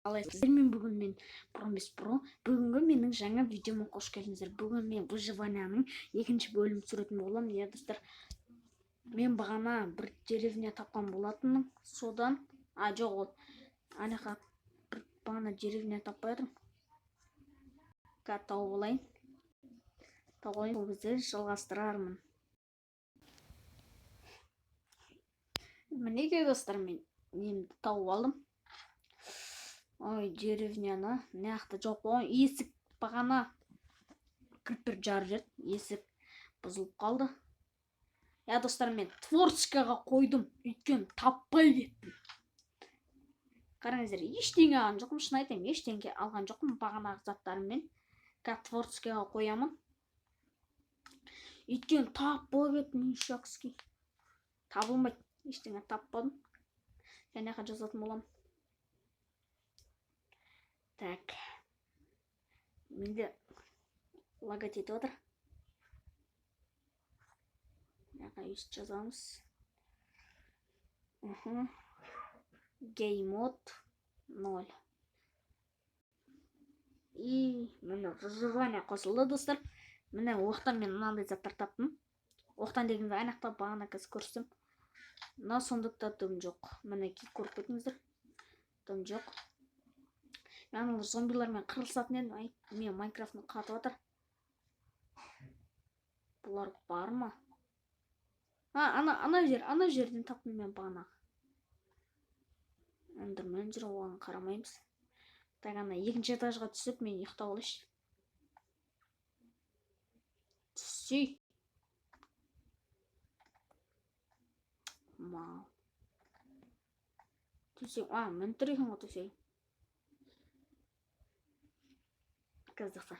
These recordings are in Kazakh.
Қалайсыздар? Бүгін мен Промис Про. Бүгінгі менің жаңа видеома қош келдіңіздер. Бүгін мен выживанияның екінші бөлімін түсіретін боламын. Иә, достар, мен бағана бір деревня тапқан болатынмын. Содан, жоқ, ол ана жаққа бір бағана деревня таппай жатырмын. Қазір тауып алайын. Тауып алайын, сол кезде жалғастырармын. Мінекей, достар, мен немді тауып алдым. Ой, деревняны мына жақта жоқ болған. Есік бағана кірпір жарып жіберді. Есік бұзылып қалды. Я, достар, мен творческаға қойдым, өйткені таппай кеттім. Қараңыздар, ештеңе алған жоқпын, шын айтайын, ештеңе алған жоқпын бағанағы заттарыммен. Қазір творческаға қоямын. Өйткені таппай кеттім, ишакский. Табылмайды, ештеңе таппадым. Және жазатын боламын. Так. Менде лагать етіп отыр. Мына өйстіп жазамыз. Game mode 0. И міне выживание қосылды, достар. Міне оқтан мен мынандай заттар таптым. Оқтан дегенде ана жақта бағана қазір көрсетемін. Мына сундукта дым жоқ. Мінекей, көріп кетіңіздер. Дым жоқ. Мен аналар зомбилармен қырылысатын едім. Ай, мен Майнкрафтым қатып жатыр. Бұлар бар ма? А, ана жер, ана жерден таптым мен бағана. Эндермен жүр, оған қарамаймыз. Так, ана екінші этажға түсіп, мен ұйықтап алайыншы. Түссей. Мал. Төсек, міне тұр екен ғой төсегім. Қазір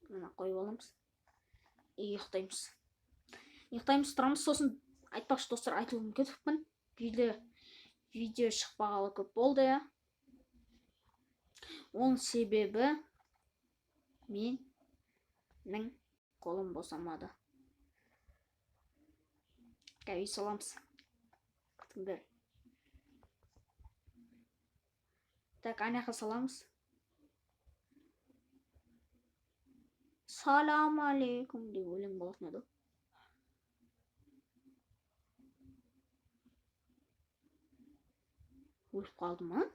мына қойып аламыз. И ұйықтаймыз. Ұйықтаймыз, тұрамыз, сосын айтпақшы, достар, айтуым кетіппін. Видео шықпағалы көп болды, иә. Оның себебі менің қолым босамады. Қазір үй саламыз. Күтіңдер. Так, ана жаққа саламыз. Салам алейкум деп өлең болатын еді. Өліп қалды ма?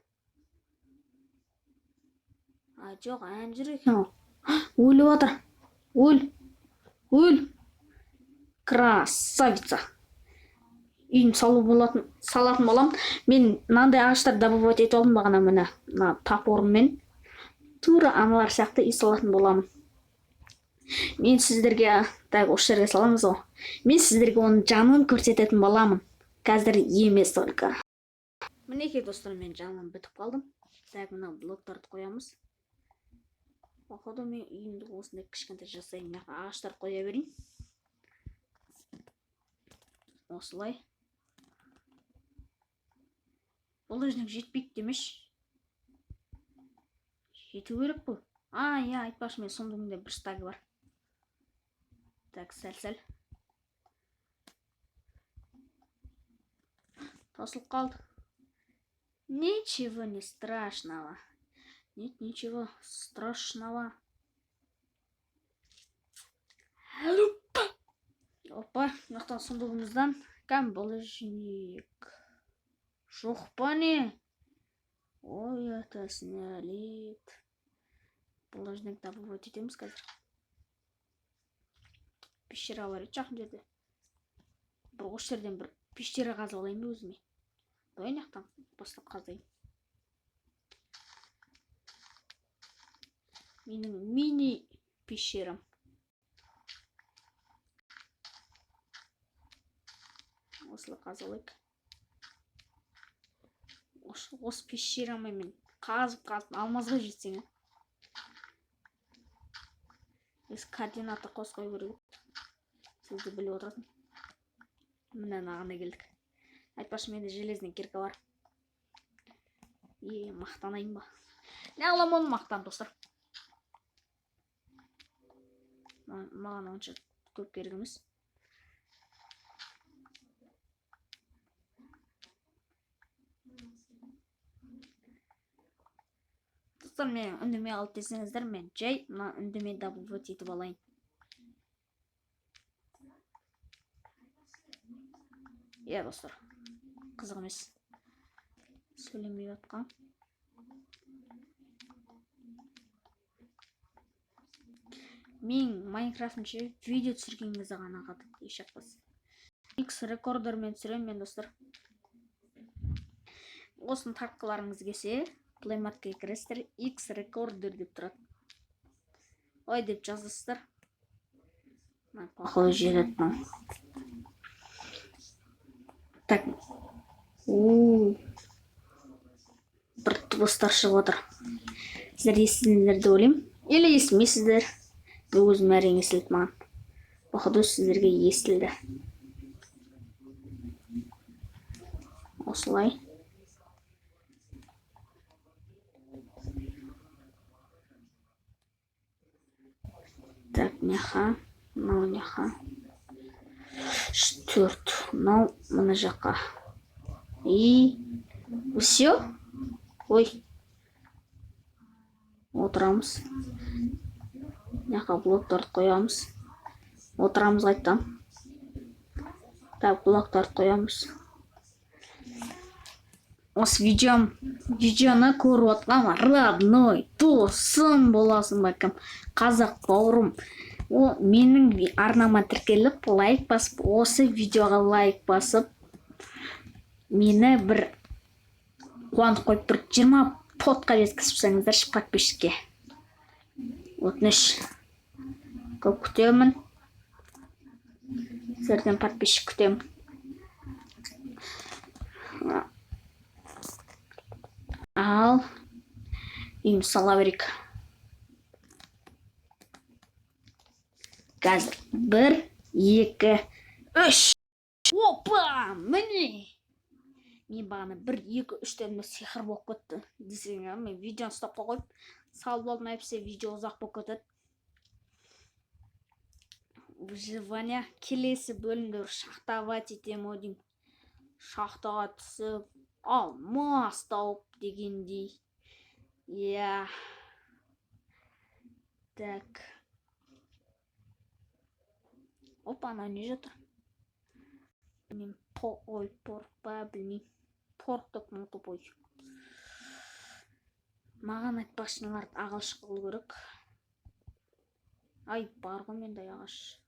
А, жоқ, ән жүр екен ғой. Өліп жатыр. Өл. Өл. Красавица. Үйін салу болатын, салатын боламын. Мен мынандай ағаштар добывать етіп алдым бағана, міне. Мына топорыммен. Тура аналар сияқты үй салатын боламын. Мен сіздерге, так, осы жерге саламыз ғой. Мен сіздерге оның жанын көрсететін боламын. Қазір емес только. Мінекей, достар, мен жаным бітіп қалдым. Так, мына блоктарды қоямыз. Походу, мен үйімді осындай кішкентай жасаймын. Мына ағаштар қоя берейін. Осылай. Булыжник жетпейді демеш. Жету керек бұл. А, иә, айтпақшы, мен сундугымда бір стагы бар. Так, сәл-сәл. Тосылып қалды. Ничего не страшного. Нет ничего страшного. Опа, мынақтан сундугымыздан кәм булыжник. Жоқ па не? Ой, атасына нәлет. Булыжник добывать етеміз қазір. Пещера бар еді жақын жерде. Бір осы жерден бір пещера қазып алайын ба өзіме? Давай мына жақтан бастап қазайын. Менің мини пещерам. Осылай қазып алайық. Осы пещерамен мен қазып алмазға жетсең, Өз координата қосып қою керек еді. Сіз де біліп отырасың. Міне мынағына келдік. Айтпақшы, менде железный кирка бар. Е, мақтанайын ба? Не қыламын оны мақтан, достар. Маған онша көп керек емес. Достар, мен үндемей алып десеңіздер, мен жай мына үндемей добывать етіп алайын. Иә, достар, қызық емес сөйлемей жатқан. Мен Майнкрафтын ше видео түсірген кезде ғана қатады, еш жақпас. X рекордермен түсіремін мен, достар. Осыны тартқыларыңыз келсе, Play Marketке кіресіздер, X рекордер деп тұрады. Ой деп жазасыздар. Мына походу жетеді мынау. Так. У. Бір дыбыстар шығып отыр. Сіздер естідіңіздер деп ойлаймын. Или естімейсіздер. Өзім әрең естілді маған. Походу сіздерге естілді. Осылай. Так, мынақа, мынау мынақа. Үш, төрт, мынау мына жаққа. И все? Ой. Отырамыз. Мына блоктарды қоямыз. Отырамыз қайтадан. Так, блоктарды қоямыз. Осы видеоны көріп отқан родной досым боласың ба кім? Қазақ бауырым. О, менің арнама тіркеліп, лайк басып, осы видеоға лайк басып, мені бір қуантып қойып тұр. 20 подқа жеткізіп подписчикке. Өтініш. Көп күтемін. Сіздерден подписчик күтемін. Ал, үйімді сала берейік. Қазір 1, 2, 3. Опа, міне. Мен бағана 1, 2, 3 дедім, сиқыр болып кетті. Десең, мен видеоны ұстап қойып, салып алдым, әйтпесе видео ұзақ болып кетеді. Выживание келесі бөлімде бір шахтовать етемін ау деймін. Шахтаға түсіп, алмас тауып дегендей. Иә. Так. Опа, ана не жатыр? Білмеймін, ой, порт па, білмеймін. Порт деп мың тупой. Маған айтпақшы, мыналарды ағаш қылу керек. Ай, бар ғой менде ағаш.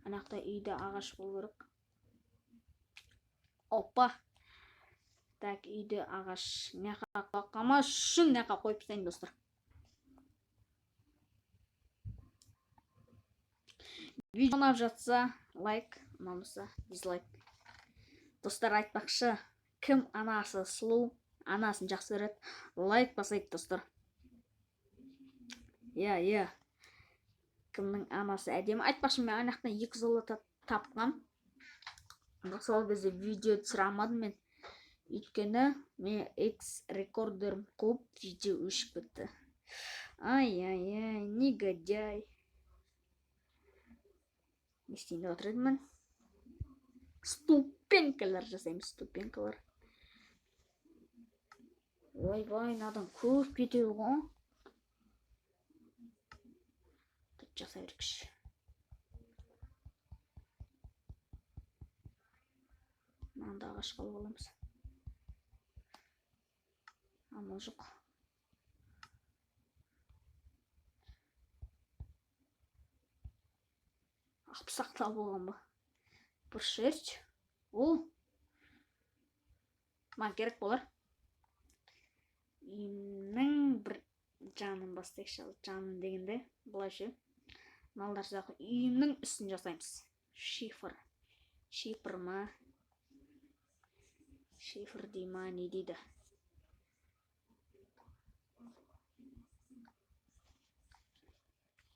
Ана жақта үйде ағаш болу керек. Опа. Так, үйде ағаш. Мына жаққа қалмас үшін мына жаққа қойып тастайын, достар. Видео ұнап жатса, лайк, ұнамаса, дизлайк. Достар, айтпақшы, кім анасы сұлу, анасын жақсы көреді, лайк басайық, достар. Иә, иә. Кімнің анасы әдемі. Айтпақшы, мен ана жақтан 2 золото тапқам. Бірақ сол кезде видео түсіре алмадым мен. Өйткені мен X рекордерім қуып, видео өшіп кетті. Ай-ай-ай, негодяй. Не істейін деп отыр едім мен? Ступенькалар жасаймыз, ступенькалар. Ойбай, мынадан көп кетеді ғой. Жасай берейікші. Мынаны да ағашқа алып аламыз. Амал жоқ. Ақ пышақты алып алған ба? Бір шерсть. О! Маған керек болар. Үйімнің бір жанын бастайықшы. Жанын дегенде былайша. Мыналар жағы үйімнің үстін жасаймыз. Шифр. Шифр ма? Шифр дей ма, не дейді?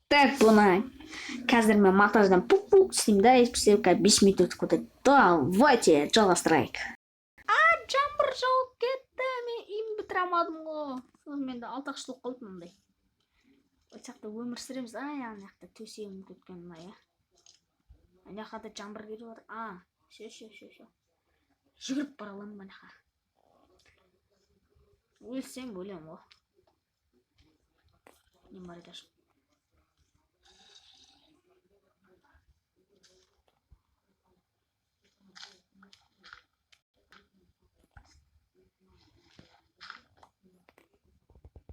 Так, бұны қазір мен монтаждан пук-пук істеймін да, әйтпесе қазір 5 минут өтіп кетеді. Давайте жалғастырайық. А, жаңбыр жауып кетті, мен үйімді бітіре алмадым ғой. Сосын менде алты ақ штук қалды мындай. Ол жақта өмір сүреміз. Ай, ана жақта төсегім кеткен мына, иә. Ана жаққа да жаңбыр келіп жатыр. А, все, все, все, все. Жүгіріп бара аламын ана жаққа. Өлсем өлемін ғой. Нем бар еді?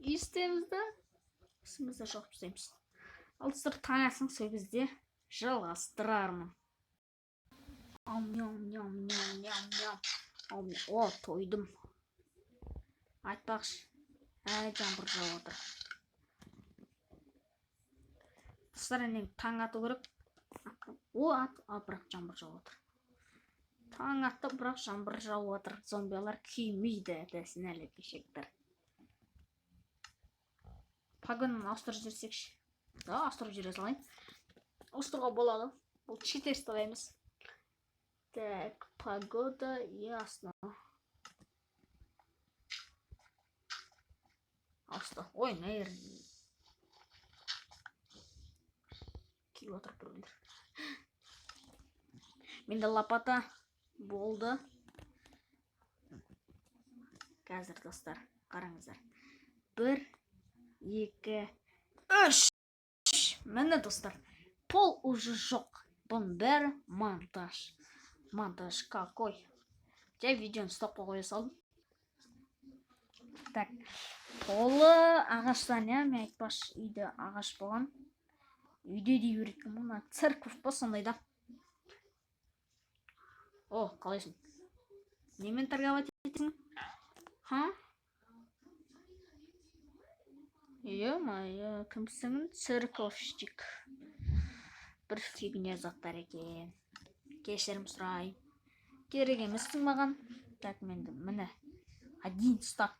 Үй істейміз да, ісімізді жауып тастаймыз. Ал, достар, таңертең сол кезде жалғастырармын. Ам, ням, ням, ням, ням, ням. Ам, о, тойдым. Айтпақшы, ә, жаңбыр жауып отыр. Достар, енді таң ату керек. О, ат, а, бірақ жаңбыр жауып отыр. Таң атты, бірақ жаңбыр жауып отыр. Зомбилар күймейді, десін әлі кешектер. Погонын ауыстырып жіберсекші. Да, ауыстырып жібере салайын. Ауыстыруға болады. Бұл читерство емес. Так, погода, ясно. Ауысты. Ой, наверное. Киіп отыр біреулер. Менде лопата болды. Қазір, достар, қараңыздар. Бір, екі, үш. Міне, достар, пол уже жоқ. Бұның бәрі монтаж. Монтаж какой. Жай видеоны стопқа қоя салдым. Так, полы ағаштан, иә, мен айтпақшы, үйде ағаш болған. Үйде дей береді екен, мына церковь па сондай да. О, қалайсың? Немен торговать етесің? Ха? Ё-моё, кімсің? Церковщик. Бір фигня заттар екен. Кешірім сұрайын. Керек емессің маған. Так, менде міне. Один стак.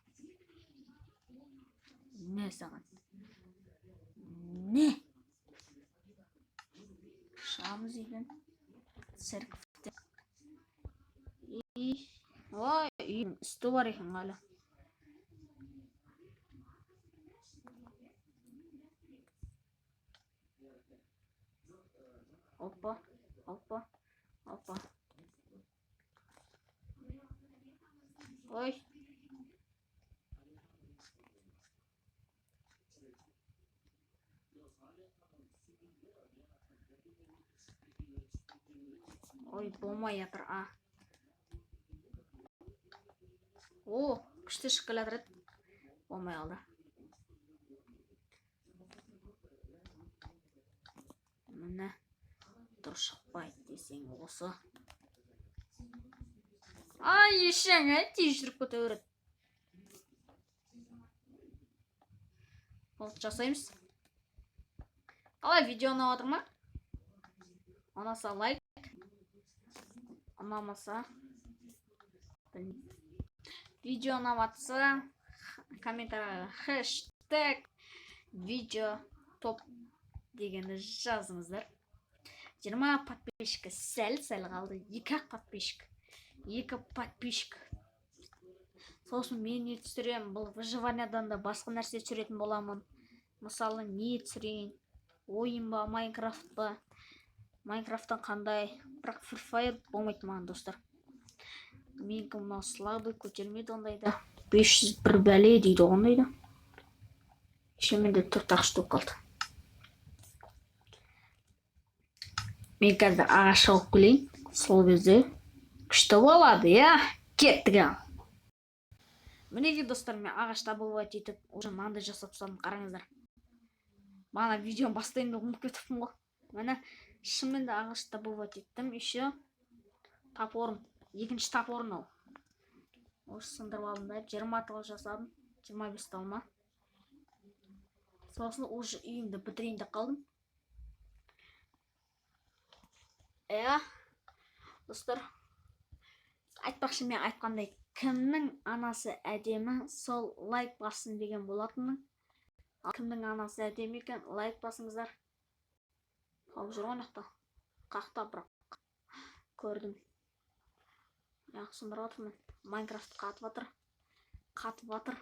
Не саған? Не? Шығамыз үйден. Церковьте. И... Ой, үйдің үсті бар екен әлі. Опа, опа, опа. Ой. Ой, болмай жатыр, а. О, күшті шығып келе жатыр еді. Болмай қалды. Міне, дұрыс шықпайды десең осы. Ай, ешең, ә, тез жүріп кете береді. Болды, жасаймыз. Қалай, видео ұнап жатыр ма? Ұнаса, лайк. Ұнамаса, білмеймін. Видео ұнап жатса, комментарийға #видео топ дегенді жазыңыздар. 20 подписчик сәл сәл қалды. Екі ақ подписчик. Екі подписчик. Сосын мен не түсіремін? Бұл выживаниядан да басқа нәрсе түсіретін боламын. Мысалы, не түсірейін? Ойын ба, Майнкрафт па? Майнкрафттан қандай? Бірақ Free Fire болмайды маған, достар. Менікі мынау слабый, көтермейді ондайда. 500 бір бәле дейді ғой ондайда. Еще менде төрт ақ штук қалды. Мен қазір ағаш шауып келейін. Сол кезде күшті болады, иә? Кеттік ал. Мінекей, достар, мен ағаш добывать етіп, уже мынандай жасап тастадым, қараңыздар. Бағана видеоны бастайын деп ұмытып кетіппін ғой. Міне, шынымен де ағаш добывать еттім. Еще топорым, екінші топорым ол. Осы сындырып алдым да, 20 тал жасадым, 25 тал ма. Сосын уже үйімді бітірейін деп қалдым. Иә, достар, айтпақшы, мен айтқандай, кімнің анасы әдемі, сол лайк бассын деген болатынмын. Ал кімнің анасы әдемі екен, лайк басыңыздар. Тауып жүр ғой ана жақта. Қақта бірақ. Көрдім. Аяқ сындырып жатырмын. Майнкрафт қатып жатыр. Қатып жатыр.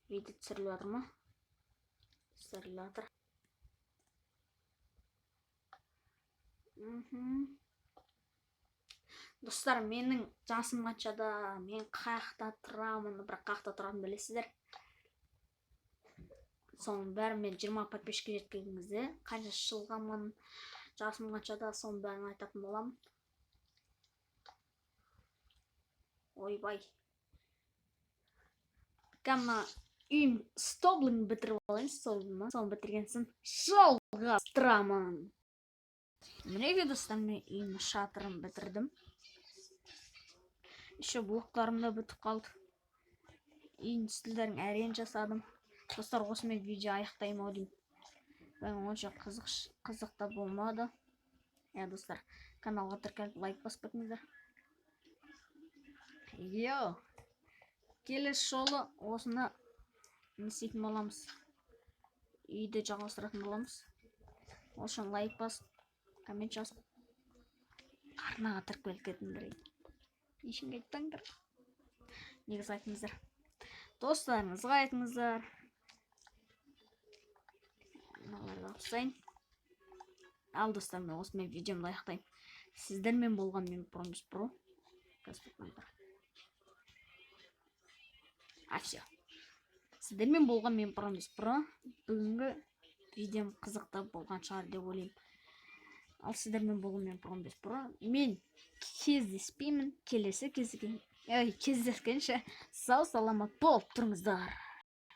Видео түсіріліп жатыр ма? Түсіріліп жатыр. Достар, менің жасым қаншада, мен қаяқта тұрамын, бірақ қаяқта тұратынын білесіздер. Соның бәрін мен 20 подписчикке жеткен кезде қанша жылғанмын, жасым қаншада, соның бәрін айтатын боламын. Ойбай, мына үйім столын бітіріп алайын, столын. Соны бітірген соң жалғастырамын. Мінекей, достар, мен үйім шатырын бітірдім. Еще блоктарым да бітіп қалды. Үйдің үстілдерін әрең жасадым. Достар, осымен видео аяқтаймын ау деймін. Бүгін онша қызық та болмады. Иә, достар, каналға тіркеліп, лайк басып кетіңіздер. Йо, келесі жолы осыны не істейтін боламыз, үйді жалғастыратын боламыз. Ол үшін лайк басып, коммент жазып, арнаға тіркеліп кетіңдер. Ешкімге айтпаңдар негізі, айтыңыздар, достарыңызға айтыңыздар. Мыналарды алып тастайын. Ал, достар, мен осымен видеомды аяқтаймын. Сіздермен болған мен, Промис Про. Қазір, а, все. Сіздермен болған мен, Промис Про. Бүгінгі видеом қызықты болған шығар деп ойлаймын. Ал сіздермен болған мен, Промис Про. Мен кездеспеймін келесі кездескенше сау саламат болып тұрыңыздар.